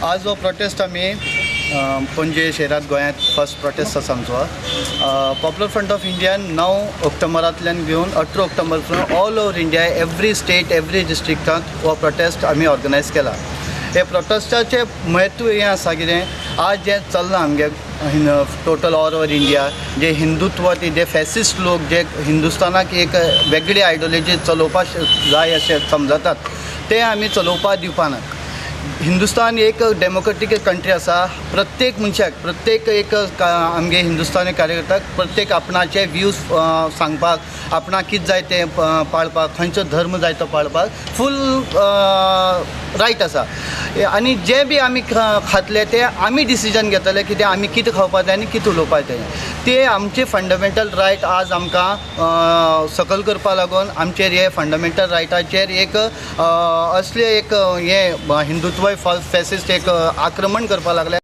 आज हो प्रोटेस्ट आमी पणजे शहरात गोंयांत फर्स्ट प्रोटेस्ट आसा आमचो. पॉप्युलर फ्रंट ऑफ इंडियान 9 ऑक्टोबरांतल्यान घेवन 18 ऑक्टोबर पर्यंत all over India, every state, every डिस्ट्रिक्टांत हो प्रोटेस्ट आमी ऑर्गनायज केला. हे प्रोटेस्टाचें म्हत्व हें आसा, कितें आज जें चल्लां आमगे टोटल ऑल ओवर इंडिया, जे हिंदुत्ववादी, जे फॅसिस्ट लोक जे हिंदुस्तानाक एक वेगळी आयडियोलॉजी चलोवपाक जाय अशें समजतात, ते आमी चलोवपाक दिवपाना. हिंदुस्तान एक डेमोक्रेटीक कंट्री आसा. प्रत्येक मनशाक, प्रत्येक एक आमगे हिंदुस्तानी कार्यकर्त्याक प्रत्येक आपणाचे व्यूज सांगपाक, आपणाक कितें जाय तें पाळपाक, खंयचो धर्म जाय तो पाळपाक फूल रायट आसा. आनी जे बी आमी खातले ते आमी डिसिजन घेतले कितें आमी कितें खावपाक जाय आनी कितें उलोवपाक जाय ते आमचे फंडामेंटल रायट आज आमकां सकयल करपा लागून आमचेर हे फंडामेंटल रायटाचेर एक असले एक हें हिंदुत्व फॅसिस्ट एक आक्रमण करपाक लागले.